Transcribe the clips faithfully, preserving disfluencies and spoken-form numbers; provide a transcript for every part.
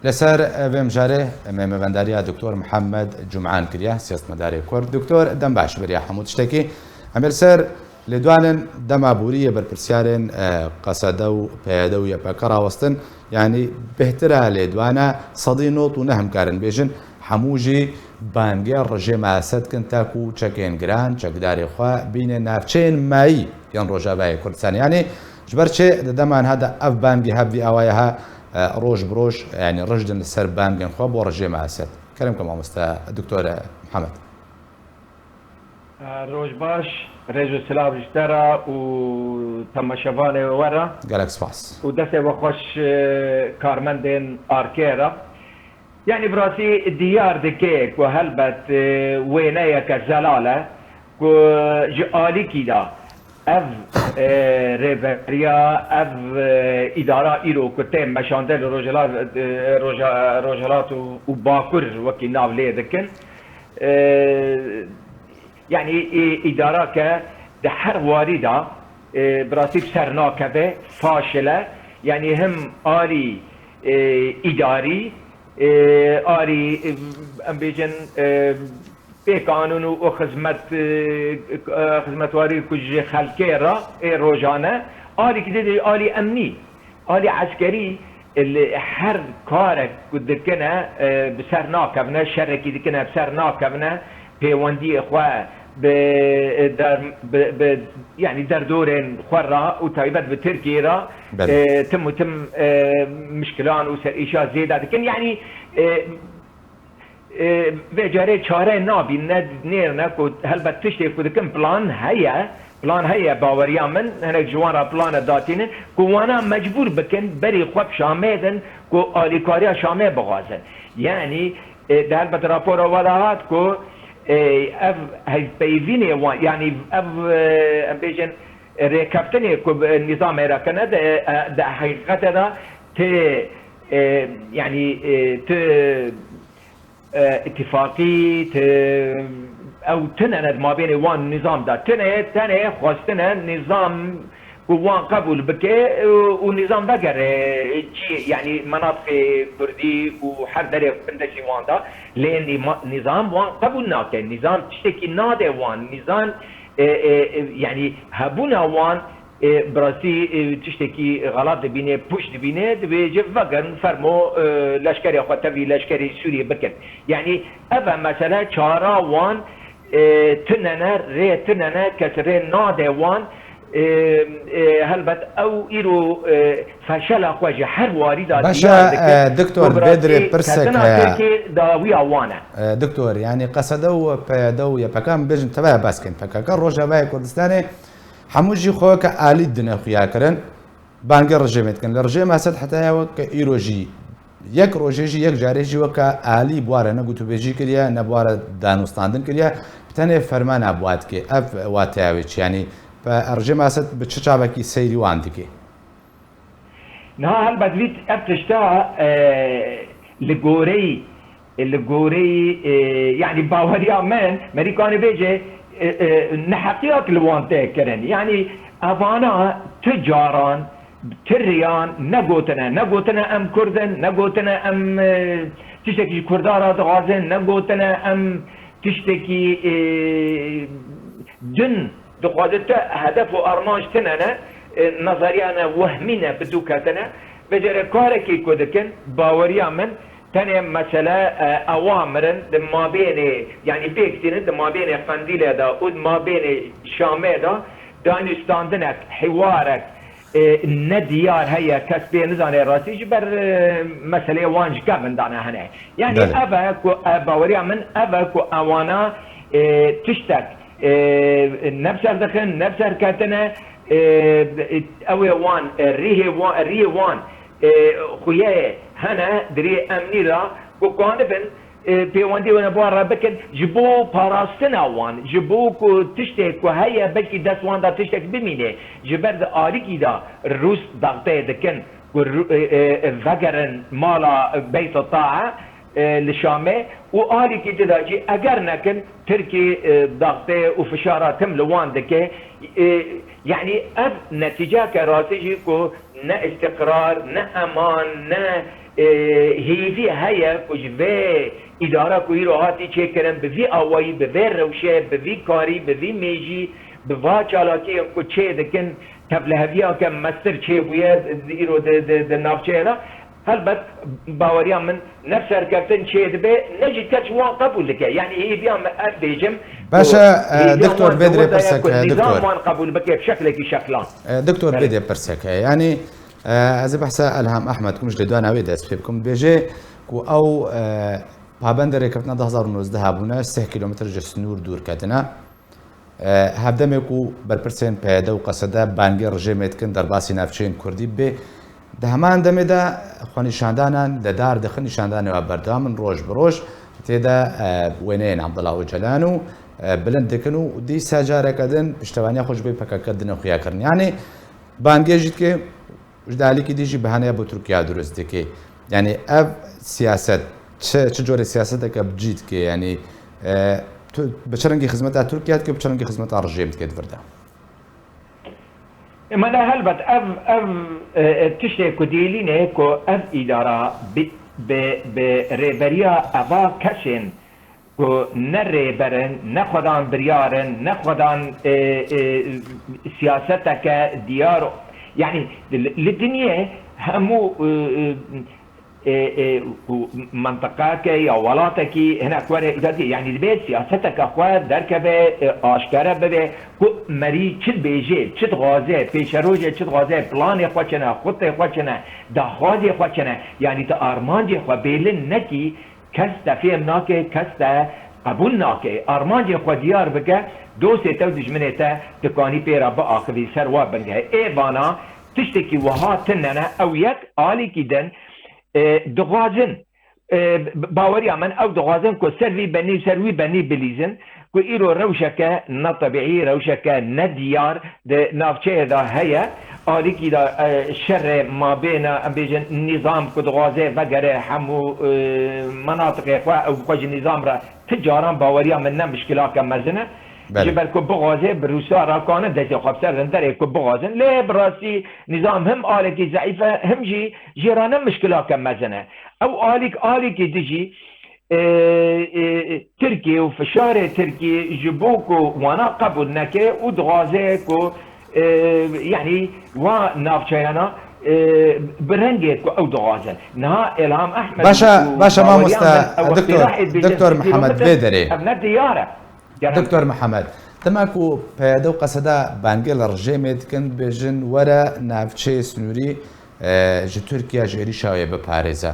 Li ser vê mijarê me mêvendariya Doktor Mihemed Cum'an kiriye, siyasetmedarê Kurd. Doktor, dem baş beriya hemû tiştekî. Em ê li ser lêdwanên dema boriyê berpirsiyarên, e, Qesede û P Y D û Y P G rawestin, yanî bêhtir e lêdwana sedî nod û neh em karin bêjin, hemû jî bangê rejêma Esed kin ta ku çekên giran, çekdarê xwe bîne navçeyên mayî yên Rojavayê Kurdistanê. Yanî ji ber çi di dema niha de ev bangê hev vî awayê ha, e, roj bi roj, yanî rijdin li ser bangên xwe bo rejêma Esed. Kerem ke mamoste Doktor Mihemed. Roj baş, rêz û silav ji te re û temaşevanê we re. Gelek spas. Û destê we xweş, e, karmendên arkê re. Yanî bi rastî diyar dike ku helbet, e, wêneyeke zelal e ku ji alîkî de ev, e, rêveberiya, ev, e, îdara îro ku tê meşandin li Rojhila-, e, Roja-, Rojhilat û, û Bakur wekî nav lê dikin. E, yanî, e, îdara ke di her warî de, e, bi rastî bi ser nakeve, faşil e. Yanî him alî, e, îdarî, e, alî, e, em bêjin, e, pêkanûn û, û xizmet, e, e, xizmetwarî ku ji xelkê re ê rojane, alîkî didê alî emnî, alî eskerî, li her karek ku dikine, e, bi ser nakevine, şerekî dikine bi ser nakevine, pêwendiyê xwe bi, e, der-, bi, bi, yanî derdorên xwe re û taybet bi Tirkiyê re, Belê. e, tim û tim, e, mişkilan û serîşa zêde dikin. Yanî, e, e, vê carê çare nabîn, ne nêrine ku helbet tiştê ku dikin plan heye, plan heye baweriya min, hinek ji wan re plane datînin ku wana mecbûr bikin berî xwe bi Şamê din ku alîkariya Şamê bixwazin. Yanî, e, di helbet rapora we de hat ku, e, ev hevpeyvînê wan, yanî ev, e, em bêjin, rêkeftinê ku bi nîzamê re kine, di, e, di heqîqetê de ti, e, yanî, e, ti e, îtîfaqî, ti-, ew tune ne di mabênê wan nîzam de. Tune, tenê xwestine nîzam ku wan qebûl bike, e, û nîzam vegere cî, yanî menatiqê kurdî û her derê bindeşî wan de. Lê nîma-, nîzam wan qebûl nake. Nîzam tiştekî nade wan. Nîzam, e, e, e, yanî hebûna wan E, bi rastî, e, tiştekî xelat dibîne, pûç dibîne, dibê ji vegerin fermo, e, leşkerê xwe tevî leşkerê Sûriyê bikin. Yanî ev e mesele, çara wan, e, tune ne, rê tune ne, kes rê nade wan. E, e, helbet ew îro, e, feşela xwe ji her warî de Baş e, diyar dikin. e, Doktor, Ku bi rastî Bedrê pirsek ketina heye. Tirkiyê dawiya wan e. E, Doktor, yanî Qesede û P Y D û Y P G em bêjin tevaya baskin P K K, Rojavayê Kurdistanê Hemû jî xwe weke alî didine xuyakirin, bangê rejêmê dikin. Li rejêma Esed heta ya weke îro jî yek rojê jî, yek carê jî weke alî bi wa re ne gotûbêjî kiriye, ne bi wa re danûstandin kiriye. Bi tenê fermana bi wa dike. Ev wateya wê çi? Yanî pe-, rejêma Esed bi çi çavekî seyrî wan dike? Niha helbet vî ev tişta, e, li goreyî, li goreyî, e, yanî baweriya min, merî kanê bêje, e, e, neheqiyat li wan tê kirin. Yanî evana tu caran, tu riyan negotine. Negotine em Kurd in, negotine em, e, tiştekî ji Kurdan re dixwazin, negotine em tiştekî, e, din dixwaze te hedef û armanc tune ne, e, nazariyane wehmî ne bi dû ketine. Vê carê karekî ku dikin, baweriya min tenê mesele, e, ewa mirin di mabênê, yanî pêk tînin di mabênê Qendîlê de û di mabênê Şamê de danûstandinek, hiwarek, e, ne diyar heye, kes pê nizane rastî ji ber, e, meseleyê wan ji kevin dane hene. Yanî Belê. ev e ku, e, baweriya min ev e ku ewana, e, tiştek, e, ne bi ser dixin, ne bi ser ketine, e, ew ê wan, e, rîhê wan, rîyê wan, e, xuyeyê hene, di rîyê emnî de ku kanibin, e, pêwendî wene bi wan re bikin, ji bo parastina wan, ji bo ku tiştê ku heye, belkî dest wan de tiştek bimîne, ji ber di alîkî de Rûs daxteyê dikin ku Rû-, e, e, e, vegerin mala Beyt Tae, e, li Şamê û alîkî di de jî eger nekin, Tirkî, e, daxtê û fişara tim li wan dike. E, yanî ev netîceke rastî jî ku ne îstiqrar, ne eman, ne, e, hêvî heye ku ji vê îdara ku îro hatî çêkirin, bi vî awayî, bi vê rewşê, bi vî karî, bi vî mêjî, bi va çalakiyên ku çê dikin, tevliheviyeke mestir çêbûye, îro di, di, di navçeyê de. Helbet baweriya min ne serkeftin çêdibe, ne jî kes wan qebûl dike. Yanî hêviya min, em bêjim, Baş e, e, hêviya Doktor wan Bedrê, ji wir de ye pirsek ku heye, nîzam Doktor. wan qebûl bike bi şeklekî şeklan. E, Doktor Belê. Bedrê, pirsek heye. Yanî, e, ez ê behsa Elham Ehmed, ku min ji lêdana wê dest pê bikim, dibêje ku ew, e, pabendê rêkeftina du hezar û nozdeh bûne, sih kilometr ji sinûr dûr ketine. E, hevdemê ku berpirsên P Y D û Qesede bangê rejêmê dikin derbasî navçeyên Kurdî bê, di heman demê de xwenîşandanan li dar dixin, nîşandanê wa berdewam in roj bi roj. Tê de, e, wêneyên Abdullah Ocalan û, e, bilind dikin û dîsa careke din piştevaniya xwe ji bo P K K dine xuyakirin. Yanî bangê jî dike, ji alîkî dî jî behaneya bo Tirkiye durust dike. Yanî ev siyaset çi, çi corê siyaseteke bi cî dike? Yanî, e, tu, bi çi rengî xizmeta Tirkiye dike, bi çi rengî xizmeta rejîm dike di vir de? Mele helbet ev, ev, e, e, tiştê ku dîlîne ku ev îdara bi, bi, bi rêberiya eva kesên ku ne rêber in, ne xwedan biryar in, ne xwedan, e, e, siyaseteke diyar. Yanî li, li dinyê hemû, e, e, e, e, ku mentiqeke ya welatekî hinek were îdadî, yanî dibê siyaseteke xwe derkeve, e, aşkere bibe ku merî çi dibêje, çi dixwaze, pêşerojê çi dixwaze, planê xwe çi ne, xutê xwe çi ne, daxwazê xwe çi ne, yanî tu armancê xwe bêlin nekî, Kes te fêm nake, kes te qebûl nake. Armancê xwe diyar bike, dostê te û dijminê te dikanî pê re biaxivî ser wa bingehê. Ê vana tiştekî wiha tune ne, ew yek alîkî din, e, dixwazin, e, baweriya min ew dixwazin ku ser vî benî û ser wî benî bilîzin, ku îro rewşeke netebîî, rewşeke nediyar di navçeyê de heye. Alîkî de, e, şerê mabêna, em bêjin, nîzam ku dixwaze vegere hemû, e, menatiqê xwe, ew bi xwe ji nîzam re ti caran baweriya min ne mişkilake mezin e. Belê. Ji ber ku bixwaze bi Rûsa re kane destê xwe bi ser rinderê ku bixwazin. Lê bi rastî nîzam him alekî zeîf e, him jî jê re ne mişkilake mezin e. Ew alîk, alîkî dijî e, e, Tirkî û fişarê Tirkî ji bo ku wana qebûl neke û dixwaze ku, e, yanî wa navçeyana, e, bi rengê ku ew dixwazin. Niha Îlham Ehmed Başa, û başa mamosta, ew doktor, wextî re ê bêjin doktor Mihemed, kilometre, vê derê. Ev ne diyar e. Gerek Doktor Mihemed, dema ku P Y D û Qeseda bangê li rejêmê dikin, dibêjin were navçeyê sinûrî, e, ji Tirkiye ji êrîşa wê biparêze.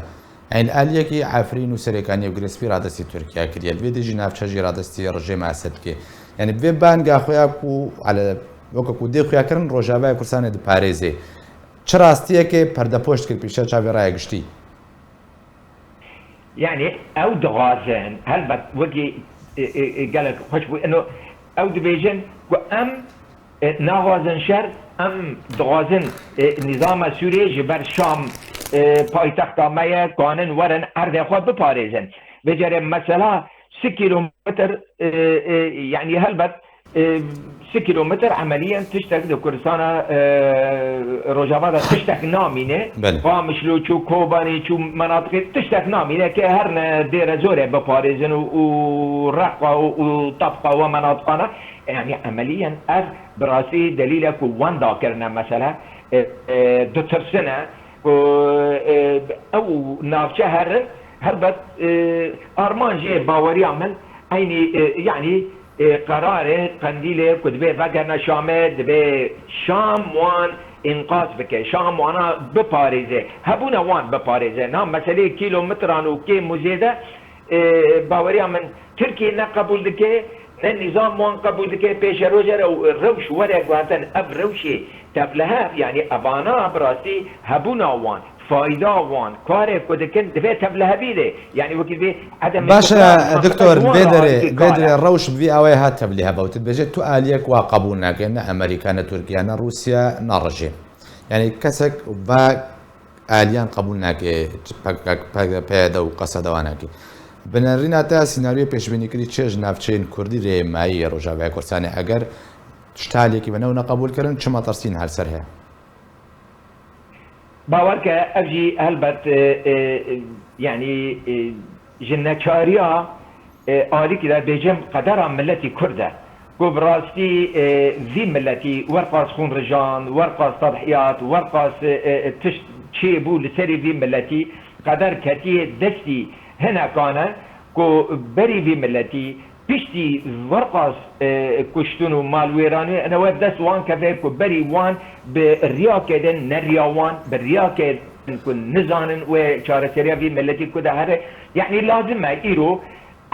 Eyn aliyekî Efrîn û Serêkaniyê û Girê Spî radestî Tirkiye kiriye. Li vê dê jî navçe jî radestî rejêma Esed dike. Yanî bi vê banga xwe ya ku ele, weke ku dê xuya kirin, Rojavaya Kurdistanê diparêzê. Çi rastiyekê perdepoş dikir pîşe çavê raya giştî? Yanî ew dixwazin, helbet wekî, e, e, e, gelek xweş bû. Eno, ew dibêjin ku em, e, naxwazin şer, em dixwazin, e, nîzama Sûriyê ji ber Şam, e, paytexta me ye, kanin werin erdê xwe biparêzin. Vê carê mesela sî kîlometr, e, e, yanî helbet, e, sî kîlometr emeliyen tiştek di Kurdistana, e, Rojava de tiştek namîne. Belê. Qamişlo çû, Kobanê çû, menatiqê tiştek namîne ke herne Dêrezorê biparêzin û, û Reqa û, û Tebqa we menatiqana. Yanî emeliyen ev bi rastî delîl e ku wenda kirine mesele, e, e, ditirsine ku, e, ew navçe herin, helbet, e, armanc jê baweriya min eynî, e, yanî, e, qerarê Qendîlê ku dibê vegerine Şamê, dibê Şam wan înqaz bike, Şam wana biparêze, hebûna wan biparêze. Na meseleyê kîlometran û kêm û zêde, e, baweriya min Tirkiye ne qebûl dike, ne nîzam wan qebûl dike, pêşerojê re û rewş were guhertin, ev rewşê tevlihev, yanî evana bi rastî hebûna wan, fayda wan, karê ku dikin, divê tevlihevî de, yanî wekî vê edem Baş e, doktor, vê derê, vê derê rewş bi vî awayê hat tevliheve û tu dibêje tu aliyek wa qebûl nake, ne Amerîka, ne Tirkiye, ne Rûsya, ne rejîm. Yanî kesek va aliyan qebûl nake, P K K, P Y D û Qeseda wan nake. Bi nerîna te ya sînaryoyê pêşbînîkirî çi ye ji navçeyên Kurdî rêmayî yê Rojavaya Kurdistanê? Eger tişta aliyekî me newne qebûl kirin, çi metirsîn her ser heye? Bawer ke ev jî helbet, e, e, e, yanî, e, ji neçariya, e, alîkî de bêjim qedera miletî Kurd e. Ku bi rastî, e, vî miletî werqas xûn rijan, werqas tedhiyat, werqas, e, e, tişt çêbû li serî vî miletî qeder ketiye destî hinekan e ku berî vî miletî piştî werqas, e, kuştin û malwêranê, ene we dest wan keve ku berî wan bi riyakê de neriya wan, bi riyakê ku nizanin wê çareseriya vî miletî ku de here. Yanî lazim e îro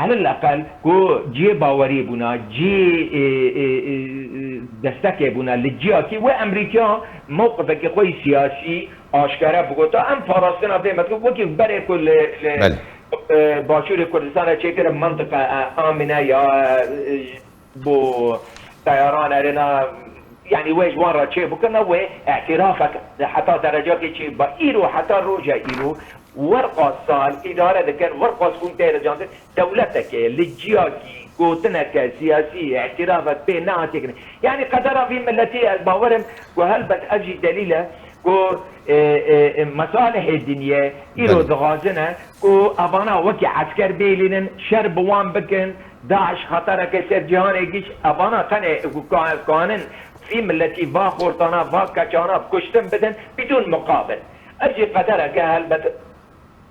elil eqel ku cihê baweriyê bûna, cihê, e, e, e, e, destekê bûna li ciyakî we Emerîka mewqifekî xwe yî siyasî aşkere bigota. Em parastina vê metlûb wekî berê ku li, li, Belê. e, Başûrê Kurdistanê çêkirin, mintiqa, e, amine ya, e, bo teyaran erêna, yanî wê ji wan re çê bikirine, wê îtirafek heta derecakê çê ba. Îro, heta roja îro, werqas sal îdare dikin, werqas xûn tê ricandin, dewleteke li ciyakî gotineke siyasî, îtirafek pê nehatiye kirin. Yanî qedera vî miletî, ez bawer im ku helbet ev jî delîl e ku, e, e, e, mesalihê dinyê îro Belê. dixwazine ku evana wekî esker bêlînin, şer bi wan bikin, DAIŞ xetereke ser cîhanê giş, evana tenê ku ka-, kanin vî miletî, va xortana, va keçana kuştin bidin, bidûn muqabil. Ev jî qedereke helbet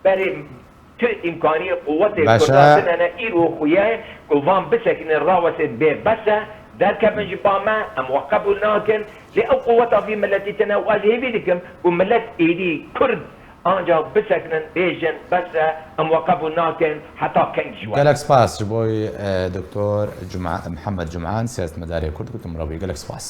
berê tu îmkaniyê quwetê Baş e. Kurdan tine ne, îro xuye ku van bisekinin, rawesê bê bes e, derkevin ji ba me, em we qebûl nakin. Lê ew quweta vî miletî tine û ez hêvî dikim ku milet êdî Kurd ancak bisekinin, bêjin, bes e, em we qebûl nakin, heta keng ji we. Gelek spas ji bo, e, Doktor Cuma-, Mihemed Cuman, siyasetmedarê Kurd, gotim rabî. Gelek spas.